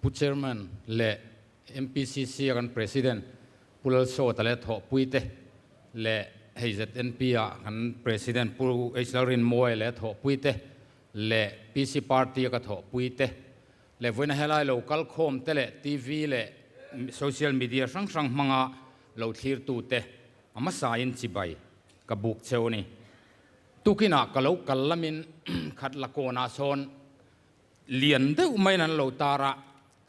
Pu Chairman leh MPCC a kan President Pu Lalsawta leh thawhpuite leh hei ZNP a kan President Pu H Lalrinmawia leh thawhpuite leh PC Party a ka thawhpuite leh vawiina helai lo kal khawm te leh TV leh social media hrang hrang hmanga lo thlirtute a hmasain chibai ka buk cheu a ni. Tukinah ka lo kal lamin khat la kawnah sawn lian deuh maiin an lo tar a,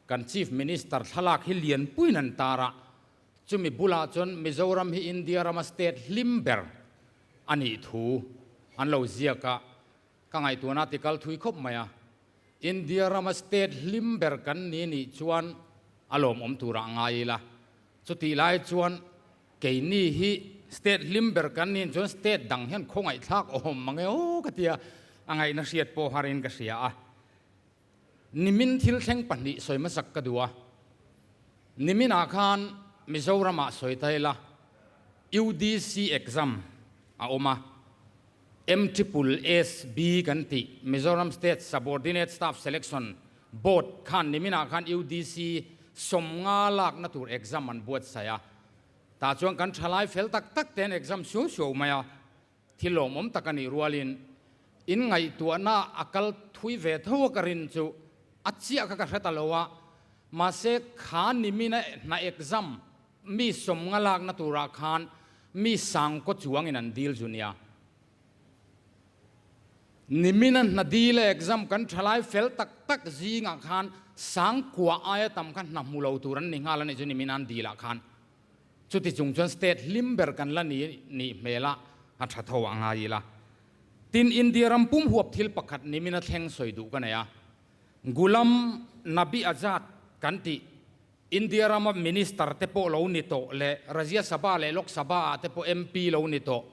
kan Chief Minister thlalak hi lian puiin an tar a, chumi bulah chuan Mizoram hi India rama state hlim ber a nih thu an lo ziak a, ka ngaihtuahna ti kal thui khawp mai a, India rama state hlim ber kan ni nih chuan a lawmawm turah ngai ila, chutih lai chuan Keini hi state hlim ber kan nih chuan state dang hian khawngaihthlak awm mang e aw ka tia a ngaihna hriat pawh harin ka hria a. Nimin thil thleng pahnih sawi hmasak ka duh a. Niminah khan Mizoramah sawi ta ila UDC exam a awm a, MSSB kan tih Mizoram State Subordinate Staff Selection Board khan niminah khan UDC 50 lakna tur exam an buatsaih a. Tah chuan kan thalai fel tak tak te an exam suau suau mai a, thil lawmawm tak a nih rualin in ngaihtuahna a kal thui ve tho a ka rin chu a chiah kha ka hre ta lo a, mahse kha nimina hna exam mi 50 lakna turah khan mi sangkaw chuangin an dil zu nia. Nimina hna dil a exam kan thalai fel tak tak zingah khan sangkua aia tam kha hna hmu lo tur an ni nghal a nih chu nimina an dilah khan. Chuti chung chuan state hlim ber kan la ni nih hmel a, a tha tho a ngai ila. Tin, India ram pum huap thil pakhat nimina thleng sawi duh ka nei a. Ghulam Nabi Azad kan tih India rama Minister te pawh lo ni tawh leh Rajya Sabha leh Lok Sabha ah te pawh MP lo ni tawh,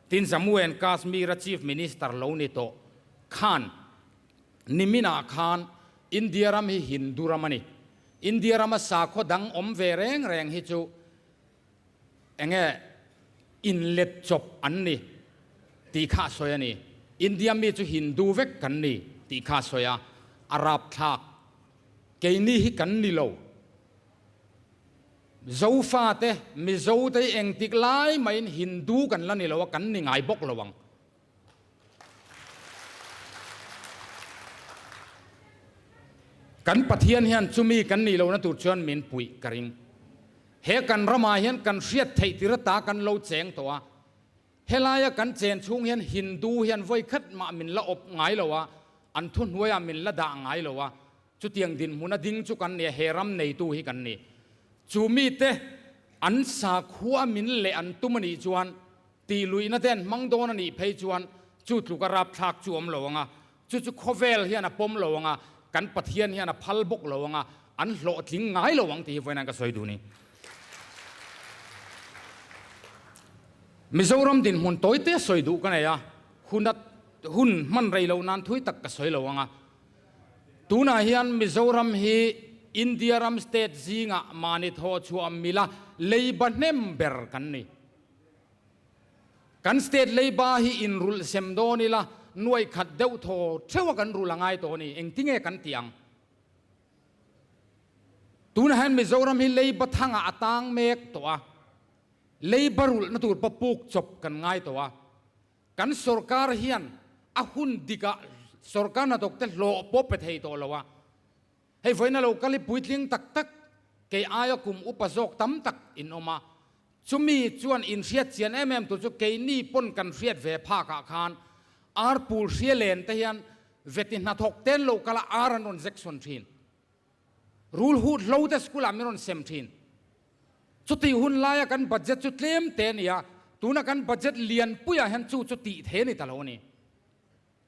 tin Jammu and Kashmir a Chief Minister lo ni tawh khan niminah khan India ram hi Hindu ram a ni. India rama sakhaw dang awm ve reng reng hi chu enge inlet chawp an ni tih kha a sawi a ni. India mi chu Hindu vek kan ni tih kha a sawi a, a rapthlak. Keini hi kan ni lo. Zofate, Mizote hi engtik lai maiin Hindu kan la ni lo a, kan ni ngai bawk lo ang. Kan Pathian hian chumi kan nih lohna tur chuan min puih ka ring. He kan ramah hian kan hriat theih tir ata kan lo cheng tawh a. Helaia kan chen chhung hian Hindu hian vawi khat mah min la awp ngai lo a, an thuhnuaiah min la dah ngai lo a, chutiang dinhmuna ding chu kan ni a, he ram neitu hi kan ni. Chu mite an sakhua min leh an tum a nih chuan, tihluihna te an hmang dawn a nih phei chuan chu tluka rapthlak chu awm lo ang a, chu chu khawvel hian a pawm lo ang a, kan Pathian hian a phal bawk lo ang a, an hlawhtling ngai lo ang tih hi vawiin ka sawi duh ni. Mizoram dinhmun tawite sawi duh ka nei a, hun a hun hman rei loh nan thui tak ka sawi lo ang a. Tunah hian Mizoram hi India ram state zingah mahni thaw chhuah mila leiba hnem ber kan ni. Kan state leiba hi inrulh sem dawn ila nuaih khat deuh thaw theuh a kan rulh a ngai tawh a ni. Engtinge kan tih ang? Tunah hian Mizoram hi leiba thangah a tang mek tawh a. Leiba rulhna tur pawh puk chawp kan ngai tawh a. Kan sorkar hian a hun dikah sorkar hnathawk te hlawh pawh pe thei tawh lo a, hei vawiin a lo kal hi puitling tak tak kei aia kum upa zawk tam tak in awm a, chumi chuan inhriat chian em em tur chu keini pawn kan hriat ve phakah khan ar pul hria len te hian veti hnathawk ten lo kal a ar an rawn zek sawn thin. Rul hut hlo te school ah min rawn sem thin. Chutih hun laia kan budget chu tlem te a ni a, tuna kan budget lian puiah hian chu chu tih thei a ni ta lo a ni.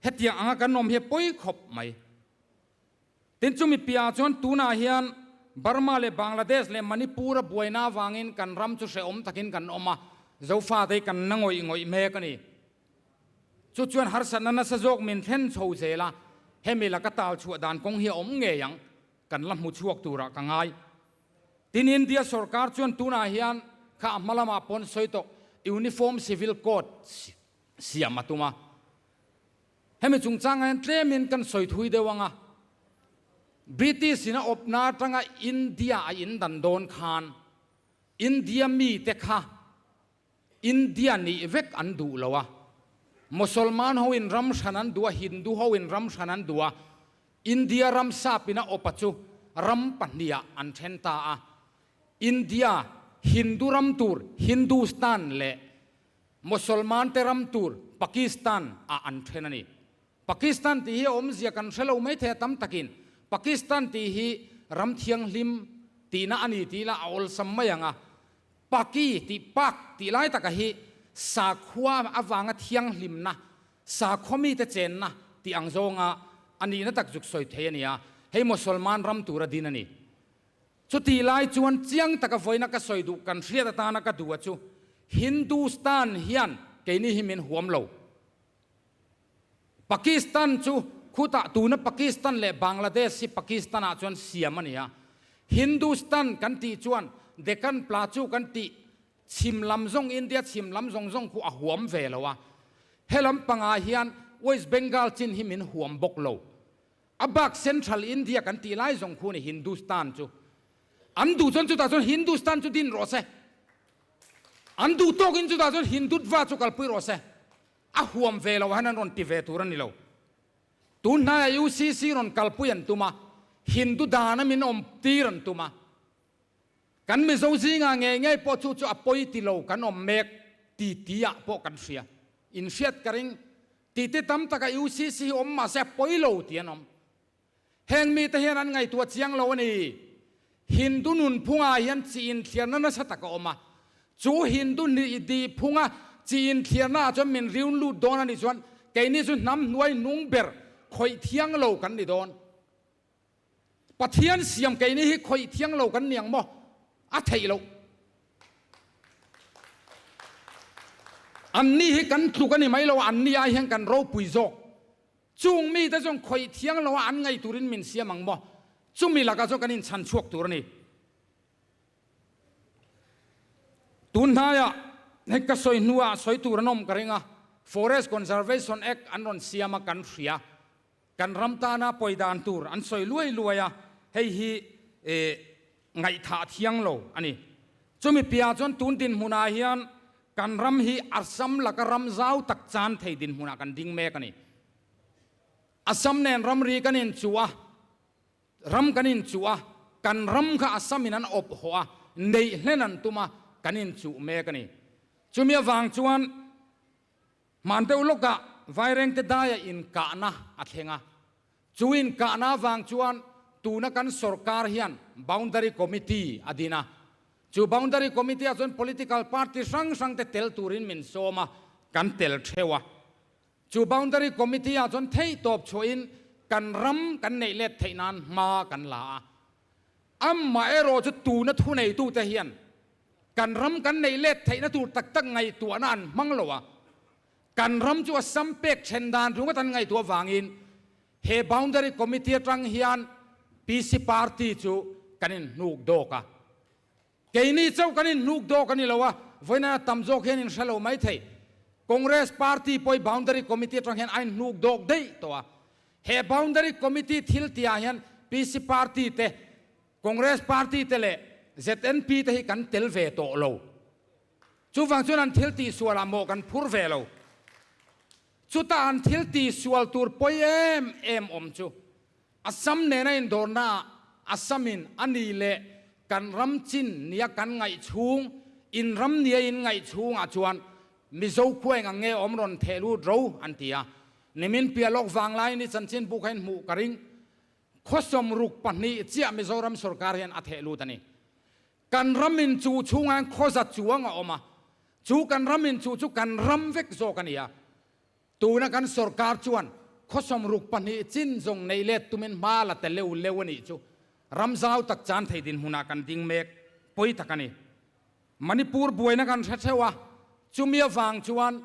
Hetiang anga kan awm hi a pawi khawp mai. Tin chumi piahah chuan tunah hian Burma leh Bangladesh leh Manipur a buaina avangin kan ram chu hrehawm takin kan awm a, Zofate hi kan na ngawih ngawih mek a ni. Chu chuan harsatna nasa zawk min thlen chho zel a, hemi laka tal chhuah dan kawng hi a awm ngei ang, kan la hmu chhuak turah ka ngai. Tin, India sorkar chuan tunah hian kha a hma lamah pawn sawi tawh Uniform Civil Code siam a tum a. Hemi chungchangah hian tlemin kan sawi thui deuh ang a. British in a awpna atanga India a indan dawn khan India mite kha India nih vek an duh lo a, Mosolman ho in ram hran an duh a, Hindu ho in ram hran an duh a, India ram sapin a awpa chu ram pahniha an then ta a, India Hindu ram tur Hindustan leh Mosolman te ram tur Pakistan ah an then a ni. Pakistan tih hi a awmzia kan hre lo maithei a tam takin Pakistan tih hi ram thianghlim tihna a ni tih ila a awlsam mai ang a, Paki tih Pak tih lai taka hi sakhua avanga thianghlimna, sakhua mite chenna tih ang zawnga a nihna tak zuk sawi thei a ni a, hei Mosolman ram tura din a ni. Chutih lai chuan chiang taka vawiina ka sawi duh kan hriat atana ka duh a chu Hindustan hian keini hi min huam lo. Pakistan chu khutah tuna Pakistan leh Bangladesh hi Pakistan ah chuan siam a ni a. Hindustan kan tih chuan Deccan Plateau kan tih chhim lam zawng India chhim lam zawng zawng khu a huam ve lo a. Helam pangah hian West Bengal chin hi min huam bawk lo. A bak Central India kan tih lai zawng khu a ni Hindustan chu. An duh chuan chutah chuan Hindustan chu din rawh se. An duh tawkin chutah chuan Hindutva chu kalpui rawh se. A huam ve lo han an rawn ti ve tur a ni lo. Tun hnaiah UCC rawn kalpui an tum a, Hindu dana min awm tir an tum a. Kan Mizo zingah ngei ngei pawh chu chu a pawi ti lo kan awm mek ti ti ah pawh kan hria. In hriat ka ring ti te tam taka UCC hi awm mahse a pawi lo ti an awm. Heng mite hian an ngaihtuah chiang lo a ni. Hindu nunphungah hian chi inthliarna nasa tak a awm a. Chu Hindu nihphunga chi inthliarnaah chuan min riun lut dawn a nih chuan keini chu hnam hnuai hnung ber khawih thiang lo kan ni dawn. Pathian siam keini hi khawih thiang lo kan ni ang maw? A theih loh. Anni hi kan tluk a ni mai lo a, anni ai hian kan ropui zawk. Chung mite chuan khawih thiang lo a an ngaih turin min siam ang maw? Chumi lakah chuan kan inchhan chhuak tur a ni. Tun hnaiah hei ka sawi hnuah sawi tur an awm ka ring a, Forest Conservation Act an rawn siam a kan hria. Kan ram tana pawi dan tur an sawi luai luai a, hei hi ngaihthah thiang lo a ni. Chumi piah chuan tun dinhmunah hian kan ram hi Assam laka ram zau tak chan thei dinhmunah kan ding mek a ni. Assam nen ramri kan inchuh a, ram kan inchuh a, kan ram kha Assam in an awp hawh a, neih hlen an tum a, kan inchuh mek a ni. Chumi avang chuan Hman deuh lawkah Vairengte daia inkahna a thleng a. Chu inkahna avang chuan tuna kan sorkar hian Boundary Committee a din a. Chu Boundary Committee ah chuan political party hrang hrangte tel turin min sawm a, kan tel theuh a. Chu Boundary Committee ah chuan theihtawp chhuahin kan ram kan neih let theih nan hma kan la a. Amaherawh chu tuna thuneitute hian Kan ram kan neih let theihna tur tak tak ngaihtuahna an hmang lo a, kan ram chu Assam pek then dan ringawt an ngaihtuah avangin he Boundary Committee atang hian PC Party chu kan inhnuk dawk a. Keini chauh kan inhnuk dawk a ni lo a, vawiin a tam zawk hian inhre lo mai thei. Congress Party pawh hi Boundary Committee atang hian a inhnuk dawk daih tawh a. He Boundary Committee thil tihah hian PC Party te Congress Party te leh ZNP te hi kan tel ve tawh lo. Chuvang chuan an thil tihsual ah mawh kan phur ve lo. Chuta an thil tihsual tur pawi em em awm chu Assam nena indawrna ah Assam in a ni leh kan ram chin nia kan ngaih chhung, in ram nia in ngaih chhung ah chuan Mizo khua eng ang nge awm rawn theh lut ro an ti a. Nimin piah lawk vanglai ni chanchinbu kha in hmuh ka ring. Khaw 62 chiah Mizoram sorkar hian a theh lut a ni. Kan ram in chu chhungah hian khaw za chuang a awm a, chu kan ram in chu chu kan ram vek zawk a ni a. Tuna kan sorkar chuan khaw 62 chin zawng neih let tumin hma la ta leu leu a nih chu ram zau tak chan thei dinhmunah kan ding mek pawi tak a ni. Manipur buaina kan hre theuh a, chumi avang chuan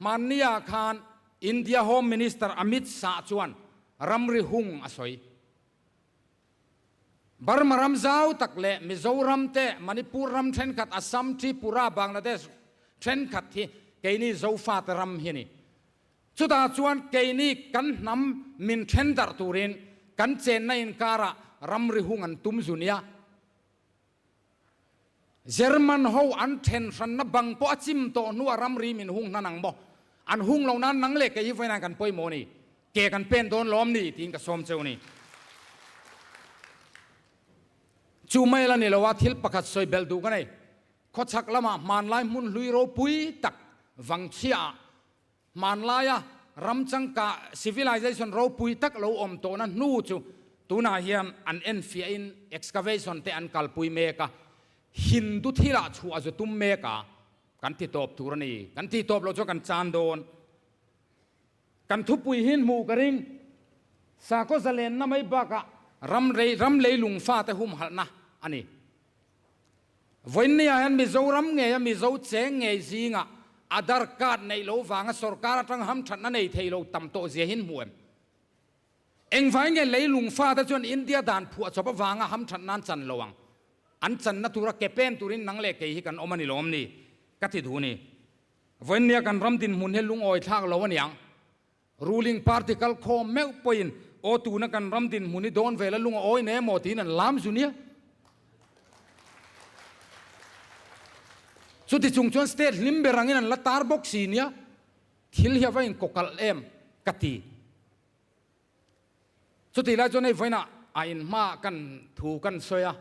hmanniah khan India Home Minister Amit Shah chuan ramri hung a sawi. Burma ram zau tak leh Mizoram te, Manipur ram thenkhat, Assam, Tripura, Bangladesh thenkhat hi keini Zofate ram hi a ni. Chutah chuan keini kan hnam min then darh turin. Kan chenna inkarah ramri hung an tum zu nia. German ho an then hranna bang pawh a chim tawh hnuah ramri min hung hnan ang maw? An hung lo nan nang leh kei hi vawiin kan pawimawh ni. Ke kan pen dawn lawm ni tiin ka sawm cheu ni. Chu mai la ni lo a, thil pakhat sawi belh duh ka nei. Khawchhak lamah hmanlai hmun hlui ropui tak Vangchhiaah Hmanlaia ram changka civilization ropui tak lo awm tawhna hnu chu tunah hian an enfiahin excavation te an kalpui mek a, Hindu thilah chhuah a zu tum mek a, kan ti tawp tur a ni. Kan ti tawp loh chuan kan chan dawn. Kan thupui hi hmuh ka ring. Sakhaw zalenna mai bakah ram rei ram leilung fate humhalhna a ni. Vawiinniah hian Mizoram ngeia Mizo cheng ngei zingah Aadhaar card neih loh vanga sorkar atang hamthatna nei thei lo tam tawh zia hi hmu em? Engvai nge leilung fate chuan India dan phuah chawp avanga hamthatna an chan lo ang? An channa tura ke pen turin nang leh kei hi kan awm a ni lawm ni? Ka ti duh ni. Vawiinnia kan ram dinhmun hi lungawi thlak lo a niang. Ruling party kal khawm meuh pawhin aw tuna kan ram dinhmun hi dawn vel a lung a awi ne maw tiin an lam zu nia. Chuti chung chuan state hlim ber angin an la tar bawk si nia. Thil hi a va inkawkalh em ka ti. Chutih lai chuan hei vawiinah a inhmaah kan thu kan sawi a,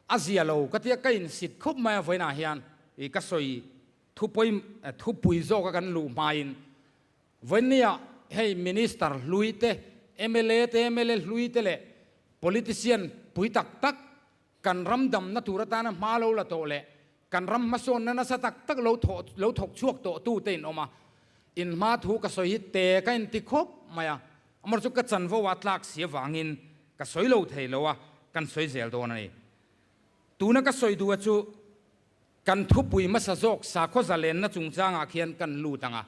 a zia lo ka tia ka insit khup mai a vawiinah hian i ka sawi thupawi thupui zawka kan luh hmain vawiinniah hei Minister hlui te, mla te, mla hlui te leh politician pui tak tak kan ram damna tur atana hma lo la tawh leh Kan ram hmasawnna nasa tak tak lo thawh lo thawk chhuak tawh tu te in awm a, in hma thu ka sawi hi te ka inti khawp mai a, amaherawhchu chu ka chanvo a tlak si avangin ka sawi lo thei lo a, kan sawi zel dawn a ni. Tuna ka sawi duh a chu kan thupui hmasa zawk sakhaw zalenna chungchangah khian kan lut ang a,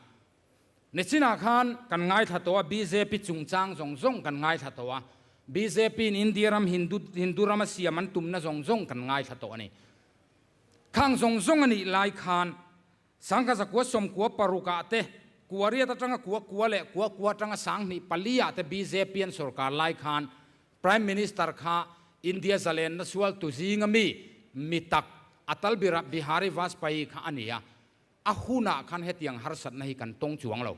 Nichinah khan kan ngaithla tawh a, bjp chungchang zawng zawng kan ngaithla tawh a, bjp in India ram Hindu Hindu rama siam an tumna zawng zawng kan ngaithla tawh a ni. Khang zawng zawng a nih lai khan Sangkha zakua sawmkua parukah te, Kuariat atanga kua kua leh kua kua atanga sanghnih paliah te bjp an sorkar lai khan Prime Minister kha India zalenna sualtu zinga mi mi tak Atal Bihari Vajpayee kha a ni a. A hunah khan hetiang harsatna hi kan tawng chuang lo.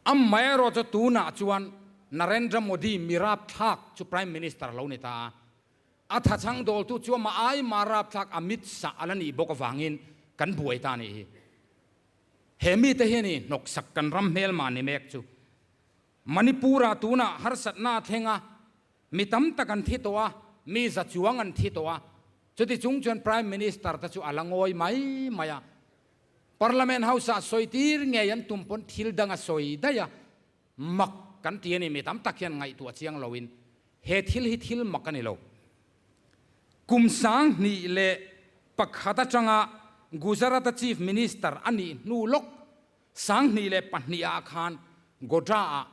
Amaherawh chu tunah chuan Narendra Modi mi rapthlak chu Prime Minister lo ni ta a. A thachhang dawltu chu amah ai mah rapthlak Amit Shah a la nih bawk avangin kan buai ta a nih hi. He mite hian i hnawksak kan ram hmelma ni mek chu. Manipur-ah tunah harsatna a thleng a, mi tam tak an thi tawh a, mi za chuang an thi tawh a, chuti chung chuan Prime Minister te chu a la ngawi mai mai a. Parliament House-ah sawi tir ngei an tum pawn thil dang a sawi daih a, mak kan ti a ni, mi tam tak hian ngaihtuah chiang loin he thil hi thil mak a ni lo. Kum 2001 atanga Gujarat-a Chief Minister a nih hnu lawk 2002 ah khan Godhra ah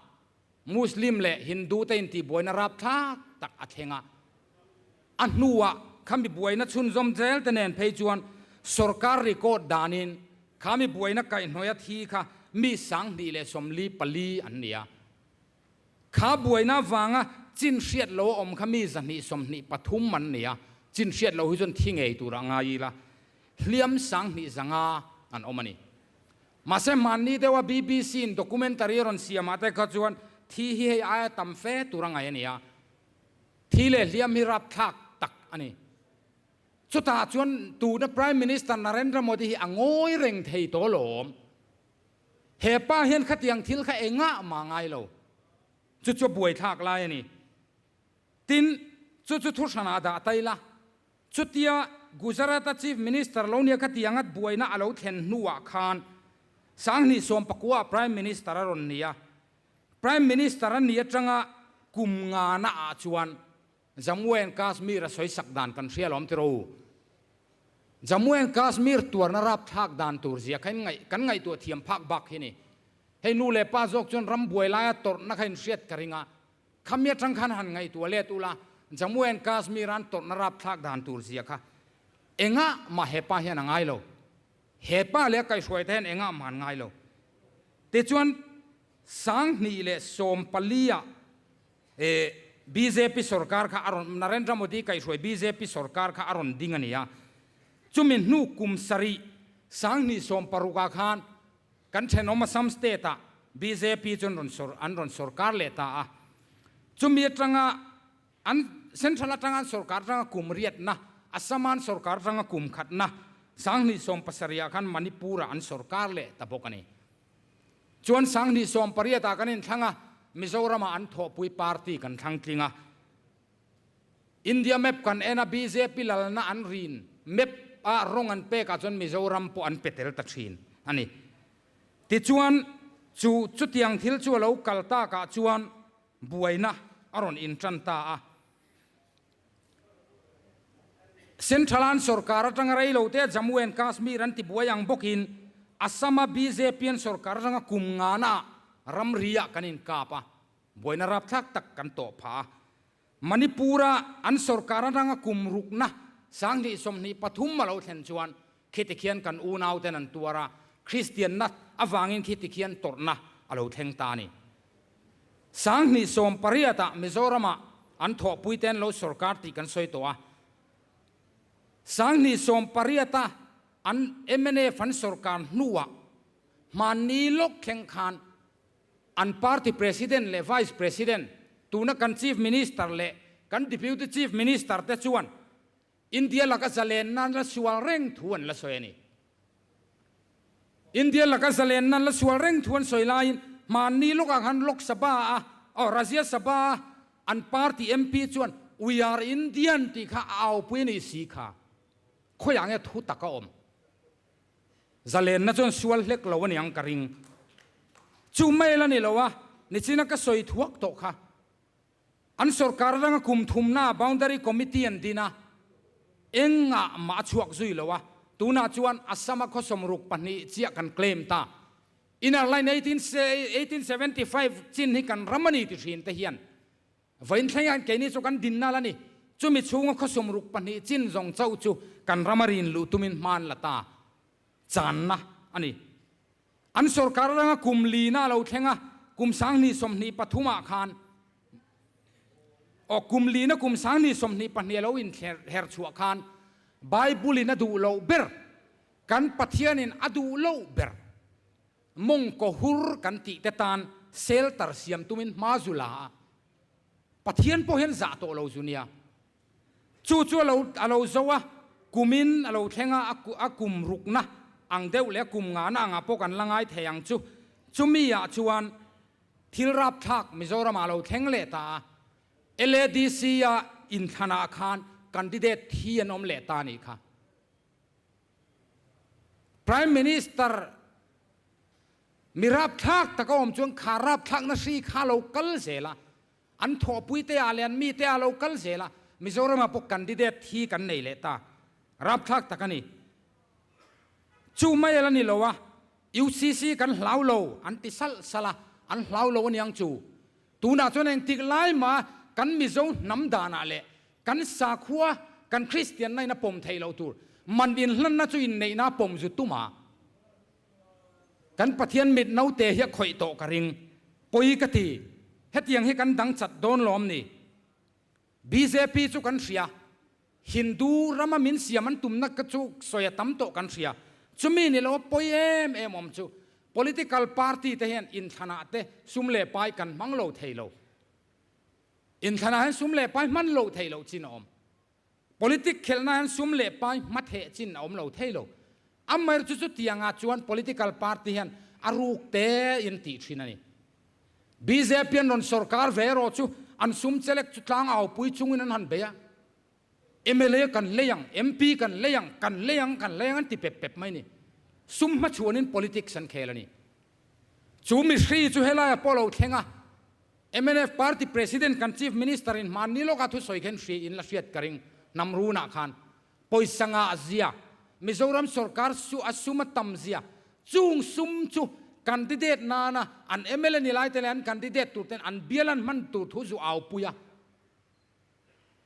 Muslim leh Hindu te intihbuaina rapthlak tak a thleng a. A hnuah khami buaina chhunzawm zel te nen phei chuan sorkar record danin khami buaina kaihhnawih a thi kha mi 2044 an ni a. Kha buaina avanga chin hriat lo a awm kha mi 123 an ni a, chin hriat lo hi chuan thi ngei tur a ngai ila hliam 2500 an awm a ni. Mahse hmanni deuha BBC in documentary a rawn siam ah te kha chuan thi hi hei aia tam fe tur a ngaih a ni a, thi leh hliam hi rapthlak tak a ni. Chutah chuan tuna Prime Minister Narendra Modi hi a ngawi reng thei tawh lawm. He pa hian khatiang thil kha engah mah ngai lo. Chu chu a buaithlak lai a ni. Tin, chu chu thu hranah dah ta ila. Chutia Gujarat-a Chief Minister lo nia khatiang at buaina a lo thlen hnuah khan 2019-ah Prime Minister a rawn ni a. Prime Minister a ni atanga kum ngana ah chuan Jammu and Kashmir a sawisak dan kan hria lawm tiraw u. Jammu and Kashmir tuarna rapthlak dan tur zia kha in ngaih kan ngaihtuah thiam phak bak hi ni. Hei nu leh pa zawk chuan ram buai laia tawrhna kha in hriat ka ring a. Khami atang khan han ngaihtuah let ula, Jammu and Kashmir an tawrhna rapthlak dan tur zia kha engah mah he pa hian a ngai lo. He pa leh a kaihhruai te hian engah mah an ngai lo. Tichuan. 2014 ah bjp sorkar kha a rawn, Narendra Modi kaihhruai bjp sorkar kha a rawn ding a ni a. Chumi hnu kum sarih 2016 ah khan kan thenawm Assam state ah bjp chu an rawn an rawn sorkar leh ta a. Chumi atanga An Central atanga an sorkar atanga kum riatna, Assam-a an sorkar atanga kum khatna, 2017 ah khan Manipur-ah an sorkar leh ta bawk a ni. Chuan 2018 ah kan inthlang a, Mizoram-ah an thawhpui party kan thlang tling a. India map kan en a, bjp lalna an rin map a rawng an pek ah chuan Mizoram pawh an pe tel ta thin a ni. Tichuan, chu chutiang thil chu a lo kal takah chuan Buaina a rawn intan ta a. Central an sorkar atanga rei lo te Jammu and Kashmir an tibuai ang bawkin Assam-a bjp an sorkar atanga kum ngana ramri-ah kan inkap a, buaina rapthlak tak kan tawh phah a. Manipur-a an sorkar atanga kum rukna 2023 a lo thlen chuan khiti khian kan unauten an tuar a, Kristianna avangin khiti khian tawrhna a lo thleng ta a ni. 2018 ah Mizoram-ah an thawhpui te an lo sorkar tih kan sawi tawh a. 2018 a an mnf an sorkar hnuah hmanni lawk thleng khan an party president leh vice president, tuna kan chief minister leh kan deputy chief minister te chuan India laka zalen nan la sual reng thu an la sawi a ni. India laka zalen nan la sual reng thu an sawi laiin hmanni lawkah khan Lok Sabha a, aw Rajya Sabha a an party MP chuan We are Indian tih kha a aupui a nih si kha. Khawiah nge thu tak a awm? Zalenna chuan sual hlek lo a niang ka ring. Chu mail a ni lo a, nichina ka sawi thuak tawh kha. An sorkar atanga kum thumna Boundary Committee an din a, engah mah a chhuak zui lo a, tunah chuan Assam-a khawsawm ruk pahnih chiah kan claim ta. Inner Line 1875 chin hi kan ram a ni ti thin te hian vawiin thleng hian keini chu kan dinna la ni. Chumi chhunga khawsawm ruk pahnih chin zawng chauh chu kan ram a rin luh tumin hman la ta channa a ni. An sorkar atanga kum lina a lo thleng a, kum 2023 ah khan aw kum lina kum 2022 a lo inher chhuah khan Bible in a duh loh ber, kan Pathianin a duh loh ber mawngkaw hur kan tih te tan shelter siam tumin hma zu la a, Pathian pawh hian zah tawh lo zu nia. Chu chu a lo a lo zo a, kumin a lo thleng a, a kum rukna ang deuh leh a kum ngahna angah pawh kan la ngai thei ang chu. Chumi ah chuan thil rapthlak Mizoramah a lo thleng leh ta a, LADC a inthlanah khan candidate thi an awm leh ta a nih kha. Prime Minister mi rapthlak taka awm chuan kha rapthlakna hri kha a lo kal zel a, An thawhpui te ah leh an mi te ah lo kal zel a, Mizoram ah pawh candidate thi kan nei leh ta. Rapthlak tak a ni. Chu mai ala ni lo a, UCC kan hlau lo an ti salh salh a, an hlau lo aniang chu. Tunah chuan engtik lai mah kan Mizo hnam danah leh kan sakhua, kan Kristianna in a pawm theih loh tur man inhlanna chu inneihna a pawm zu tum a. Kan Pathian mit naute hi a khawih tawh ka ring. Pawi ka ti. Hetiang hi kan dang chat dawn lawm ni? Bjp chu kan hria. Hindu rama min siam an tumna ka chu sawi a tam tawh kan hria. Chumi ni lo pawi em em awm chu political party te hian inthlanah te sum leh pai kan hmang lo thei lo. Inthlanah hian sum leh pai hman loh theih loh chin a awm. Politic khelhna hian sum leh pai hmatheh chin a awm lo thei lo. Amaherawhchu chu chutiangah chuan political party hian a ruk te in tih thin a ni. Bjp an rawn sorkar ve erawh chu an sum chelek chu tlang aupui chungin an han bei a. Mla kan lei ang, MP kan lei ang, kan lei ang, kan lei ang an ti pep pep mai a ni. Sum hmachhuanin politics an khel a ni. Chu mihri chu helaiah pawh lo thleng a. Mnf party president kan chief minister in hmanni lawka thusawi khen hri in la hriat ka ring hnam runah khan pawisa ngah zia Mizoram sorkar su a sum a tam zia chung sum chu candidate nana an mla ni lai te leh an candidate tur ten an bial an hman tur thu zu au pui a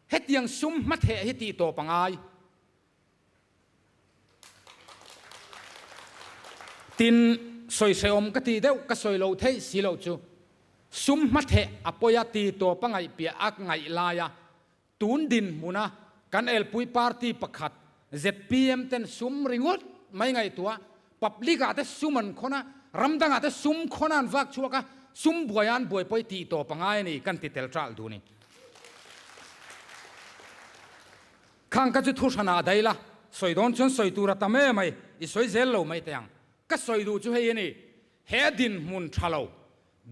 hetiang sum hmatheh hi tih tawp a ngai. Tin. Sawi hrehawm ka ti deuh, ka sawi lo theih si loh chu. Sum hmatheh a pawi a ti tawp a ngaihpiah a ngaih laia tun dinhmuna kan elpui party pakhat zpm ten sum ringawt mai ngaihtuah public ah te sum an khawn a, ram dangah te sum khawn a an vak chhuak a, sum buai a an buaipui tih tawp a ngai a ni kan ti tel ṭalh duh a ni. Khang ka chu thu hranah daih la, sawi dawn chuan sawi tur a tam em mai, i sawi zel lo mai teh ang. Ka sawi duh chu hei a ni, he dinhmun tha lo,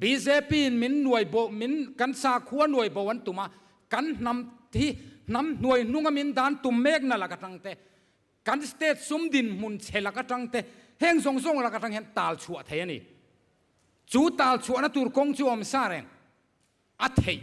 bjp in min nuai bo, min kan sakhua nuai bo an tum a, kan hnam hi hnam hnuai hnunga min dan tum mek na lak atang te, kan state sum dinhmun chhe lak atang te, heng zawng zawng lak atang hian tal chhuah thei a ni. Chu tal chhuahna tur kawng chu awm sa reng. A theih.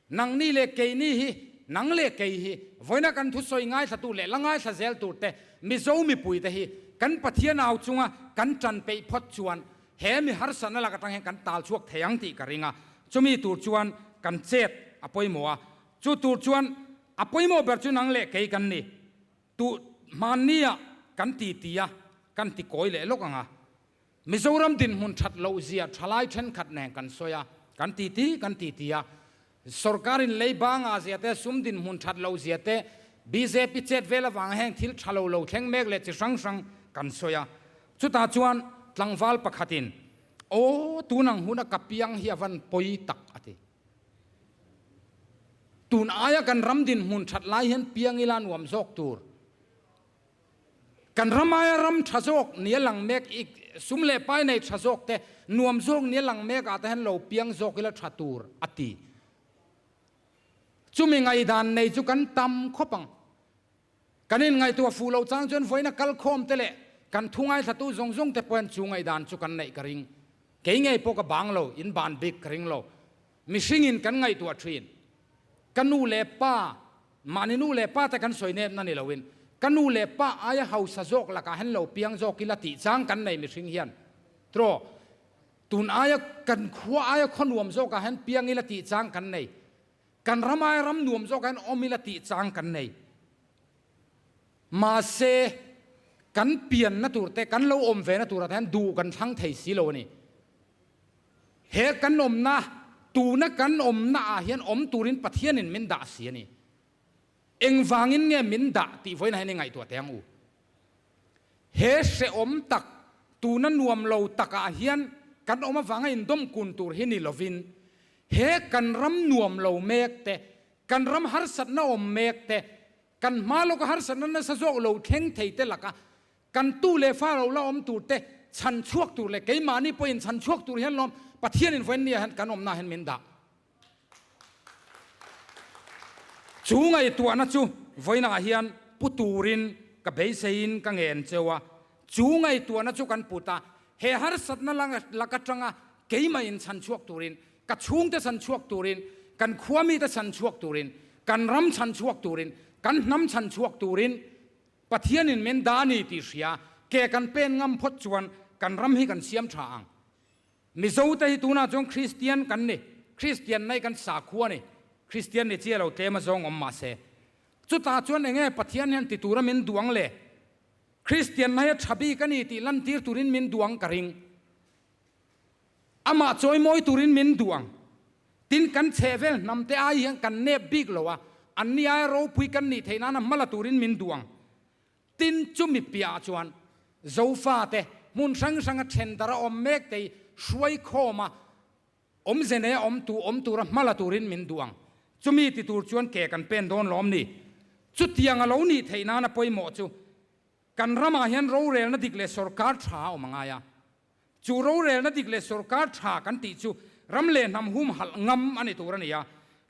Nangni leh keini hi, nang leh kei hi, vawiina kan thusawi ngaithlatu leh la ngaithla zel tur te, Mizo mipui te hi kan Pathian au chunga kan tan peih phawt chuan he mi harsatna lak atang hian kan tal chhuak thei ang tih ka ring a. Chumi tur chuan kan chet a pawimawh a. Chu tur chuan a pawimawh ber chu nang leh kei kan ni. Tuh hmannia kan ti ti a, kan ti kawi leh lawk ang a. Mizoram dinhmun that loh zia thalai thenkhat nen kan sawi a, kan titi kan titi a. Sorkarin leiba ngah zia te, sum dinhmun that loh zia te, bjp chet vel avanga heng thil tha lo lo thleng mek leh chi hrang hrang kan sawi a. Chutah chuan tlangval pakhatin, Aw, tunang huna ka piang hi a van pawi tak, a ti. Tun aia kan ram dinhmun that lai hian piang ila nuam zawk tur. Kan ram aia ram tha zawk nia lang mek i sum leh pai nei tha zawk te, nuam zawk nia lang mek ah te hian lo piang zawk ila tha tur a ti. Chumi ngaihdan nei chu kan tam khawp ang. Kan inngaihtuah fuh loh chang chuan vawiina kal khawm te leh kan thu ngaithlatu zawng zawng te pawh hian chu ngaihdan chu kan neih ka ring. Kei ngei pawh ka bang lo, in ban bik ka ring lo. Mihringin kan ngaihtuah thin. Ka nu leh pa, mahni nu leh pa te kan sawi nep na ni loin, ka nu leh pa aia hausa zawk lakah hian lo piang zawk ila tih chang kan nei mihring hian. Tiraw, tun aia kan khua aia khaw nuam zawkah hian piang ila tih chang kan nei. Kan ram aia ram nuam zawkah hian awm ila tih chang kan nei. Mahse, kan pianna tur te, kan lo awm ve na turah te hian duh kan thlang thei si lo a ni. He kan awmna, tuna kan awmna ah hian awm turin Pathianin min dah si a ni. Engvangin nge min dah tih vawiin ah hian i ngaihtuah teh ang u. He hrehawm tak, tuna nuam lo takah hian kan awm avanga indawm kun tur hi ni lovin, he kan ram nuam lo mek te, kan ram harsatna awm mek te, kan hma lawka harsatna nasa zawk lo thleng thei te laka Kan tu leh fa lo la awm tur te chhan chhuak tur leh keimahni pawhin chhan chhuak tur hian lawm Pathianin vawiin nia hian kan awmna hian min dah. Chu ngaihtuahna chu vawiinah hian pu turin ka beiseiin ka ngen cheu a, chu ngaihtuahna chu kan put a, he harsatna lak atanga keimahin chhan chhuak turin, ka chhungte chhan chhuak turin, kan khuamite chhan chhuak turin, kan ram chhan chhuak turin, kan hnam chhan chhuak turin Pathianin min dah a ni tih hria, ke kan pen ngam phawt chuan kan ram hi kan siam tha ang. Mizote hi tunah chuan Kristian kan ni, Kristian nai kan sakhua a ni, Kristian ni chiah lo tlem a zawng awm mah se. Chutah chuan enge Pathian hian ti tura min duh ang le? Kristian nai a tha bik a ni tih lantir turin min duh ang ka ring. Amah chawimawi turin min duh ang. Tin, kan chhehvel hnamte ai hian kan nep bik lo a, anni aia ropui kan nih theih nana hma la turin min duh ang. Tin, chumi piahah chuan Zofate hmun hrang hranga then dara awm mek te hi hruai khawma awmze neia awm tu awm tura hma la turin min duh ang. Chumi ti tur chuan ke kan pen dawn lawm ni. Chutiang a lo nih theih nana pawimawh chu kan ramah hian rorelna dik leh sorkar tha a awm a ngai a. Chu rorelna dik leh sorkar tha kan tih chu ram leh hnam humhalh ngam a ni tur a ni a,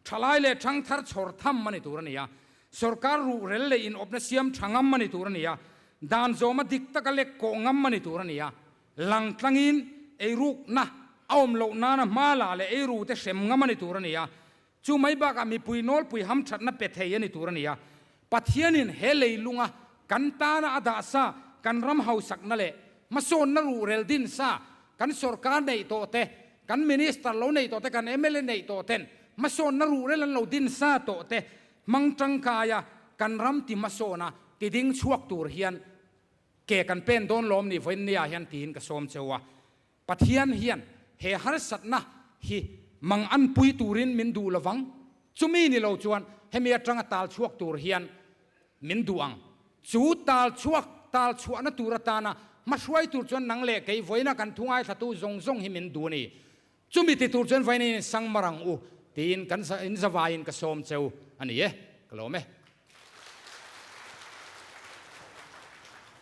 thalai leh thangthar chhawr tham a ni tur a ni a, sorkar ruhrel leh inawpna siam tha ngam a ni tur a ni a, dan zawma dik taka lek kawh ngam a ni tur a ni a, langtlangin eirukna a awm loh nana hma la leh eirute hrem ngam a ni tur a ni a, Chu mai bakah mipui nawlpui hamthatna pe thei a ni tur a ni a. Pathianin he leilunga kan tana a dah sa, kan ram hausakna leh hmasawnna ruhrel din sa, kan sorkar neih tawh te, kan minister lo neih tawh te, kan mla neih tawh ten hmasawnna ruhrel an lo din sa tawh te hmang tangkaia kan ram ti hmasawna ti ding chhuak tur hian. Ke kan pen dawn lawm ni vawiinnia hian tiin ka sawm cheu a. Pathian hian he harsatna hi mang an pui turin min duh lovang. Chumi ni lo chuan hemi atanga tal chhuak tur hian min duh ang. Chu tal chhuak, tal chhuahna tur atana hmahruai tur chuan nang leh kei vawiina kan thu ngaithlatu zawng zawng hi min duh a ni. Chumi ti tur chuan vawiin in sangmar ang u tiin kan in zavaiin ka sawm cheu a ni e. Ka lawm e.